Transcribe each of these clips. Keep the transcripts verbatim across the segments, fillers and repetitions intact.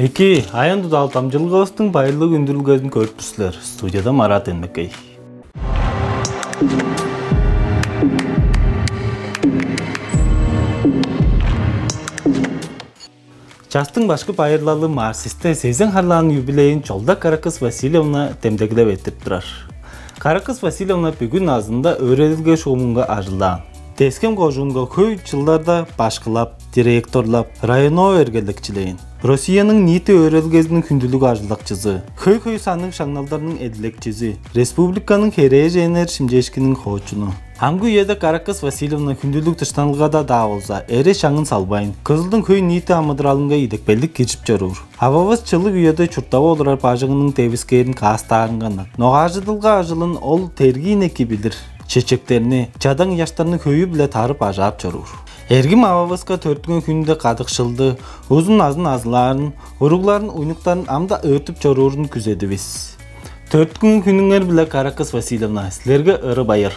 Эки, аян-дудал дамчыдылгавыстың байырлыг үндүрүлгезин көрүп тур силер. Студияда Марат Энмекей. Частың башкы байырлалы Марксистер сезен харлаанын юбилейин Чолдак Каракыс Васильевна демдеглеп эрттирип турар. Каракыс Васильевна бүгү назынында өөредилге шуумунга ажылдаан. Тес-Хем кожуунга хөй чылдарда башкылап, директорлап, районноо эргелекчилээн. Россияның ниити өөредилгезиниң хүндүлүг ажылдакчызы, хөй-хөй санныг шаңналдарның эдилекчизи, республиканың херээженнер шимчээшкининиң хоочуну. Амгы үеде Каракыс Васильевна хүндүлүг дыштанылгада-даа болза, эре-шаңын салбайн, Кызылдың хөй-ниити амыдыралынга идепкейлиг киржип чоруур. Ававыс чылыг үеде чурттап олурар бажыңының девискээрин каастаарынга ынак. Ногаажыдылга ажылын ол тергиин эки билир. Чечектерни, чадаң ыяштарны хөйү-биле тарып ажаап чоруур. Эргим ававыска төрүттүнген хүнүнде кадыкшылды, узун назын азылаарын, уругларын, уйнуктарын ам-даа өөртүп чоруурун күзедивис. Төрүттүнген хүнүңер-биле, Каракыс Васильевна, силерге ыры-байыр.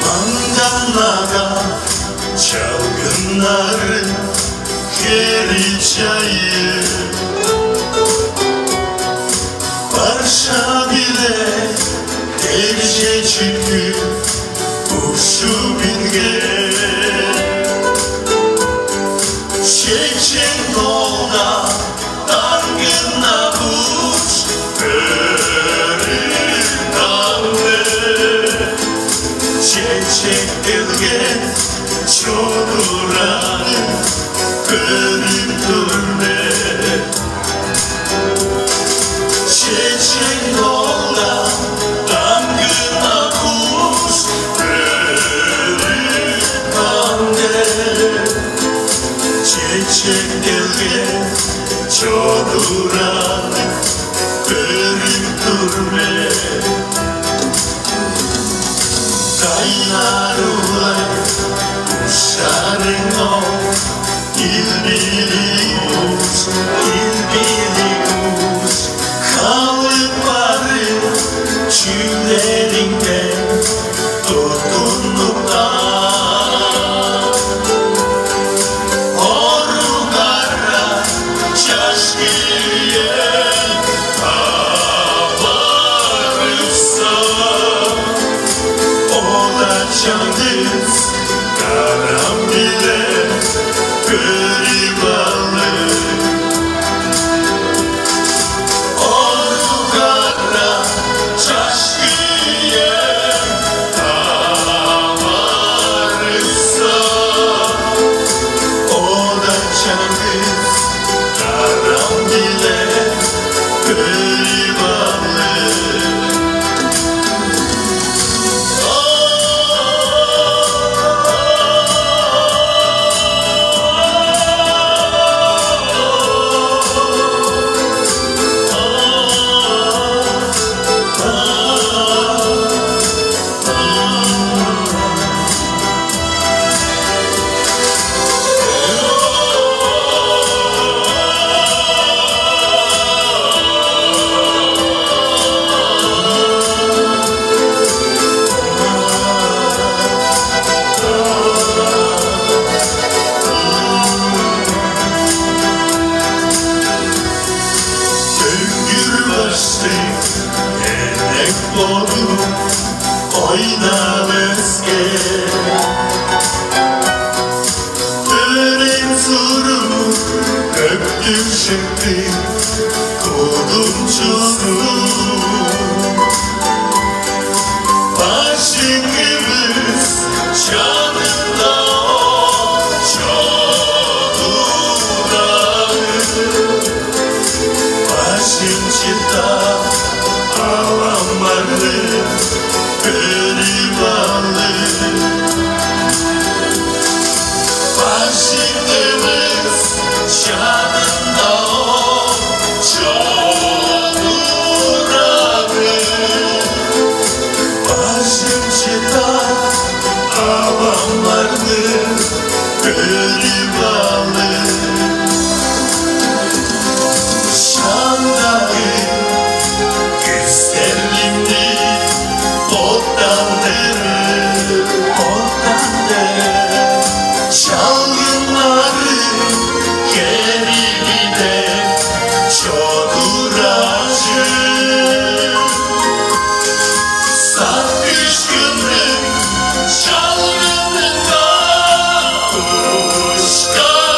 Маңдалага чалгыннарын херечайы, барша-биле дегже чүткү ушуп үнген. Чечен-Оолда даңгына куш өрү калды. Чечектелген чодураны көрүп тур мен. Чечен-Оолда даңгына куш өрү калды. Чечектелген чодураны көрүп тур мен. Кайнар улай ушарың ол, илбилиг ус, илбилиг ус, халып барып, чүлериңден туттунуптар. Орук ара чашкы үе апарыпса, ода чаңгыс карам-биле көрүп алыр. Орук ара чашкы үе апарыпса, ода чаңгыс карам-биле көрүп алыр. Сөңгүр баштыг элек боду ойнап өскен. Төрээн суруу көктүг шыктыг кудумчузу. Бажыңывыс чанында ол чодурары. Бажыңчыда аламарны көрүп алыр. Бажыңывыс чанында ол Өрүп алыр шаңдагы күзелдерни оттандырып, оттандырып, шалгыннары кергиде чодуражы. Сак күшкүнүң шалгынынга ушкажыктал,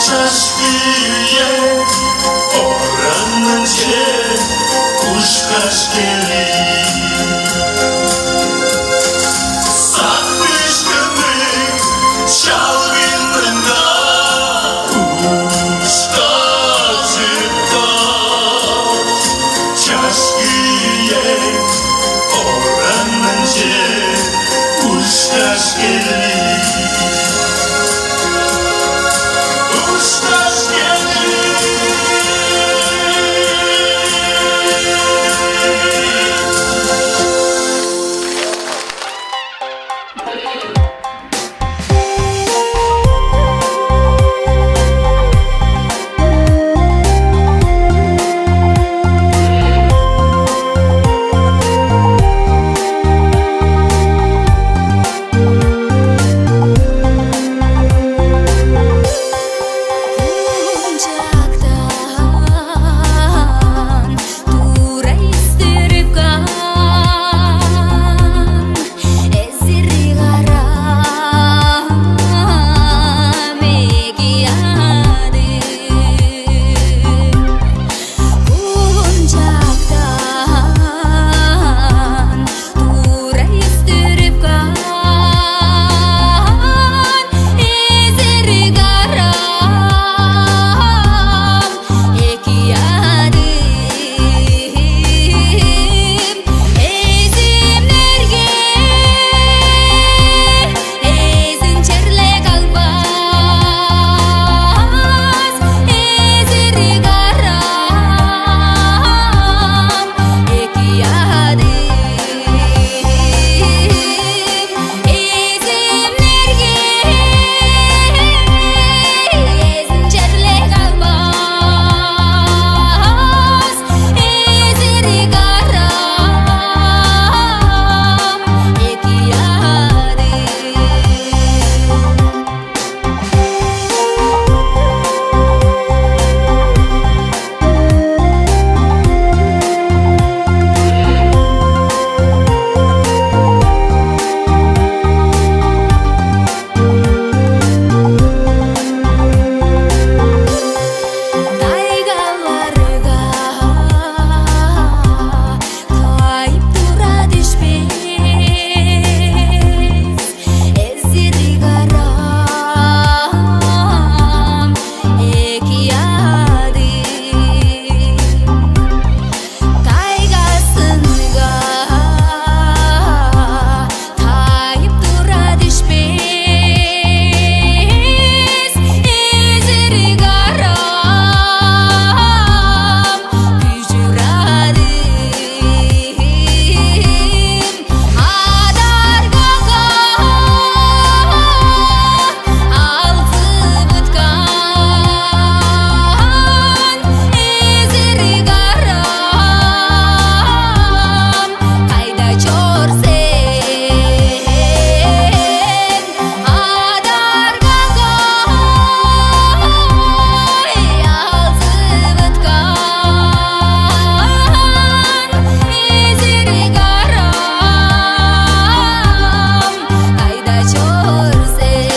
чаш күйе оранынче ушкаш келир. Сак күшкүнүң шалгынынга ушкажыктал, чаш күйе оранынче ушкаш келир. Ушкаш келир. Ынчаактан тура истирип каан эзири караам эки адым. Кулунчактан тура истирип каан эзири караам эки адым. Эзимнерге эзин черле калбас эзири караам эки адым. Эзимнерге эзин черле калбас эзири караам эки адым. Тайгаларга тайып тура дүшпес эзири караам эки адым. Тайгазынга тайып тура дүшпес эзири караам күжүр адым. Адаргага алзывыткан эзири караам, кайда чор сен? Адаргага алзывыткан эзири караам, кайда чор сен?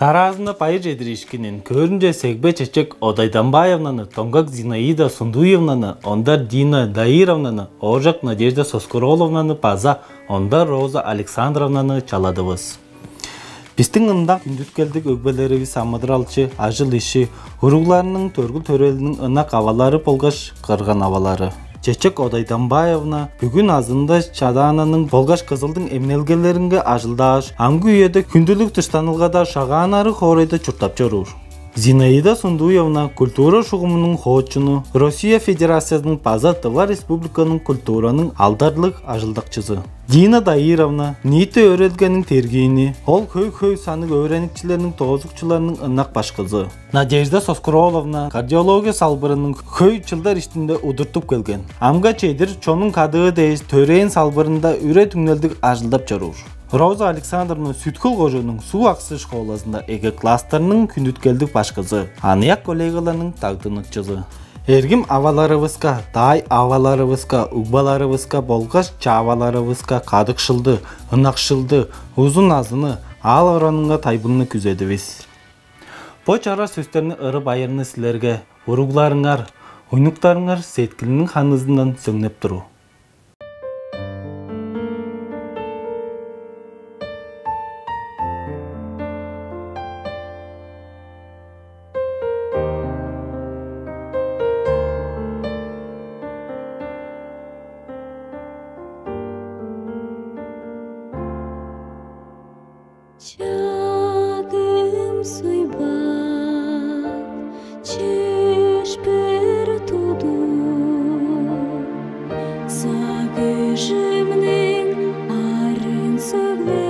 Дараазында байыр чедириишкинин, көөрүнче сегбе Чечек Одайдамбаевнаны, Доңгак Зинаида Сундуевнаны, Ондар Дина Даировнаны, Ооржак Надежда Соскуроловнаны база Ондар Роза Александровнаны чаладывыс. Бистиң ындак хүндүткелдиг өгбелеривис амыдыралчы, ажыл-иши, уругларының төргүл-төрелиниң ынак авалары болгаш кырган-авалары. Чечек Одайдамбаевна бүгүн азында Чадаананың болгаш Кызылдың эмнелгелеринге ажылдааш, амгы үеде хүндүлүг дыштанылгада Шагаан-Арыг хоорайда чурттап чоруур. Зинаида Сундуевна культура шугумунуң хоочуну, Россия Федерациязының база Тыва Республиканың культураның алдарлыг ажылдакчызы. Дина Даировна ниити өөредилгениң тергиини, ол хөй-хөй санныг өөреникчилерниң, доозукчуларның ынак башкызы. Надежда Соскуроловна кардиология салбырының хөй чылдар иштинде удуртуп келген. Амга чедир чонуң кадыы дээш төрээн салбырында үре-түңнелдиг ажылдап чоруур. Роза Александровна Сүт-Хөл кожууннуң Суг-Аксы школазында эге класстарның хүндүткелдиг башкызы, аныяк коллегаларның дагдыныкчызы. Эргим аваларывыска, даай аваларывыска, угбаларывыска болгаш чааваларывыска кадыкшылды, ынакшылды, узун назыны, аал оранынга тайбыңны күзедивис. Бо чараш сөстерни ыры байырны силерге уругларыңар, уйнуктарыңар сеткилиниң ханызындан сөңнеп туру. Чагым суйбат, чөпшүр тудуп, сагыжымның арын сөглеп,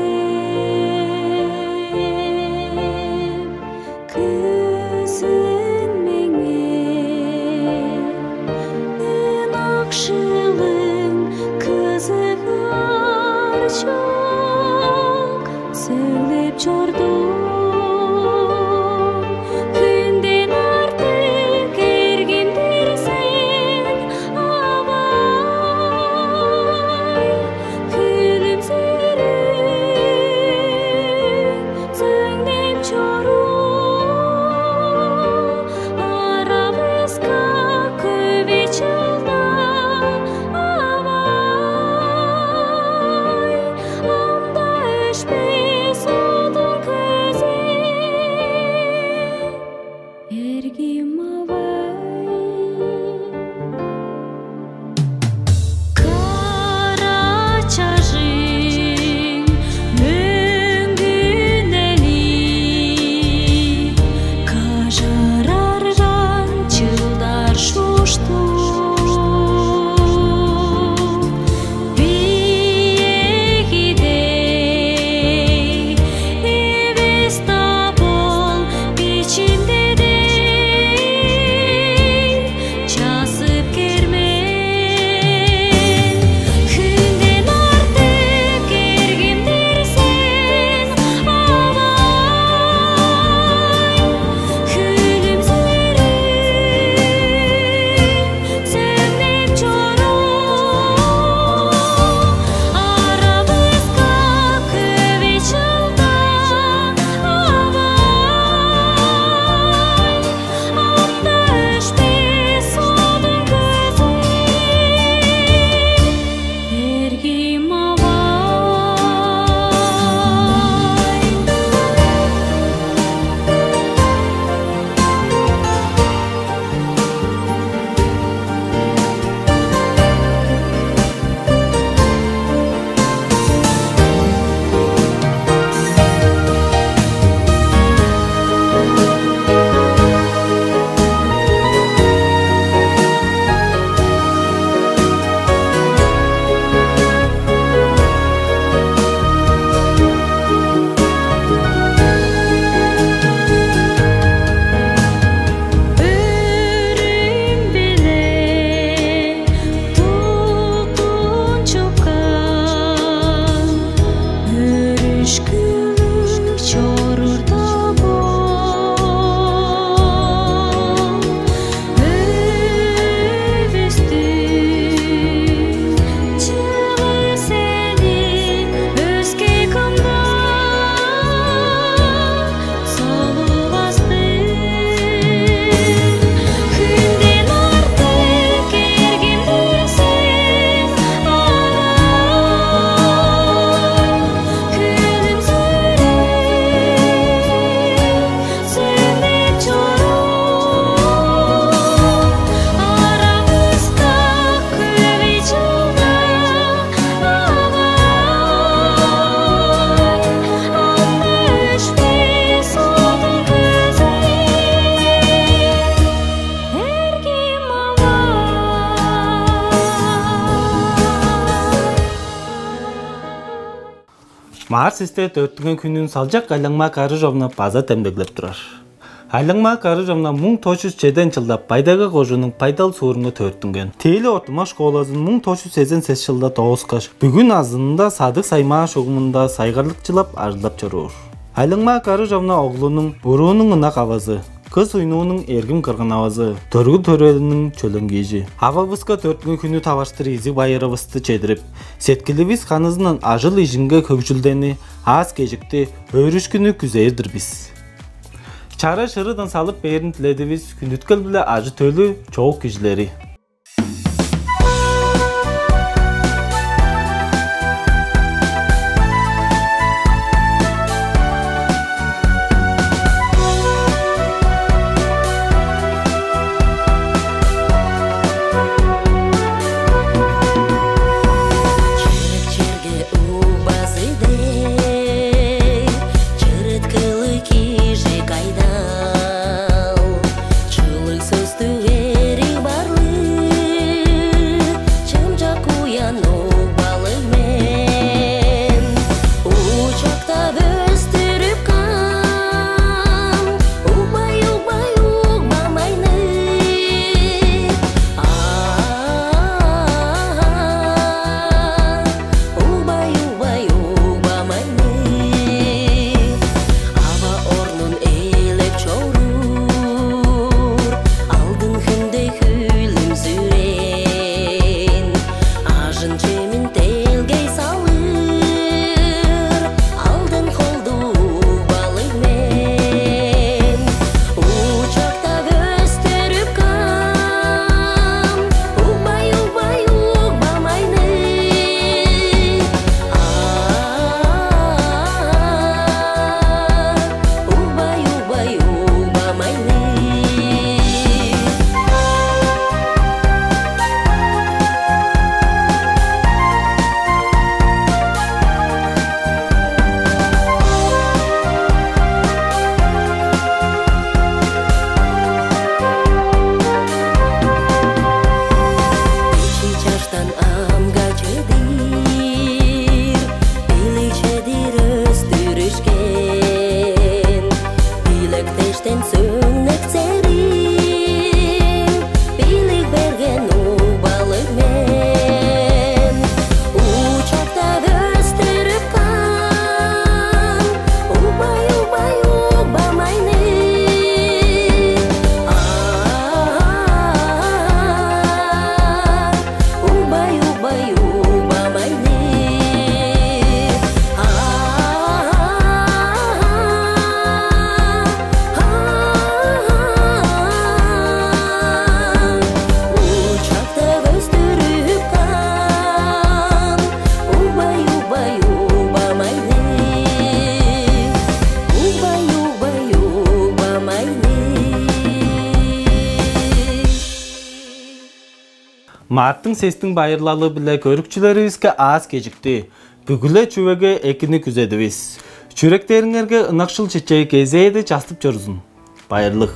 кызың меңээ ынакшылың кызыгар чок сөглеп чордум. Хүнден артык эргим-дир сен, авай, күлүмсүрүң сөңнеп чоруур. Аравыска көвей чылда, авай, ам-даа өшпес одуң көзү, эргим авай. Кара чажың мөңгүн эли, кажарарган чылдар шушту. Биегидей эвес-даа бол, бичиимде-дей чазып кээр мен. Хүнден артык эргим-дир сен, авай, күлүмсүрүң Март сесте төрүттүнген хүнүн Салчак Айлаңмаа Карыжовна база демдеглеп турар. Айлаңмаа Карыжовна муң тос чүс чеден чылда Бай-Тайга кожууннуң Бай-Тал суурунга төрүттүнген. Тээли ортумак школазын муң тос чүс сезен сес чылда дооскаш, бүгү назынында садыг-саймааш угумунда сайгарлыкчылап ажылдап чоруур. Айлаңмаа Карыжовна оглунуң, буруунуң ынак авазы, кыс уйнуунуң эргим кырган-авазы, төргүл-төрелиниң чөленгиижи. Ававыска төрүттүнген хүнү таварыштыр изиг байырывысты чедирип, сеткиливис ханызындан ажыл-ижинге хөгжүлдени, аас-кежикти, өөрүшкүнү күзээр-дир бис. Чара шырыдан салып бээрин диледивис, хүндүткел-биле ажы-төлү чоок кижилери. Чырык черге угбазы дег, чырыткылыг кижи кайдал. Чылыг сөстүг, эриг барлыг, чымчак уян угбалыг мен. Учактап өстүрүп каан, угбай, угбай, угбам айны. А, угбай, угбай, угбам айны. Ава орнун ээлеп чоруур, алдын хүндей хүлүмзүрээн, ажын-чемин делгей салыр, алдын холдуг балыг мен. Учактап өстүрүп каан, угбай, угбай, угбам айны. А, угбай, угбай, угбам айны. Бичии чаштан амга чедир, билиг чедир өстүрүшкен, билек дештен сөңнек серин, билиг берген угбалыг мен. Учактап өстүрүп каан, угбай, угбай, угбам айны. А, угбай, угбай, угбам айны. А, учактап өстүрүп каан, угбай, угбай, угбам айны. Угбай, угбай, угбам айны. Марттың сестиң байырлалы-биле көрүкчүлеривиске аас-кежикти, бүгү-ле чүвеге экини күзедивис. Чүректериңерге ынакшыл чечээ кезээде частып чорзун. Байырлыг.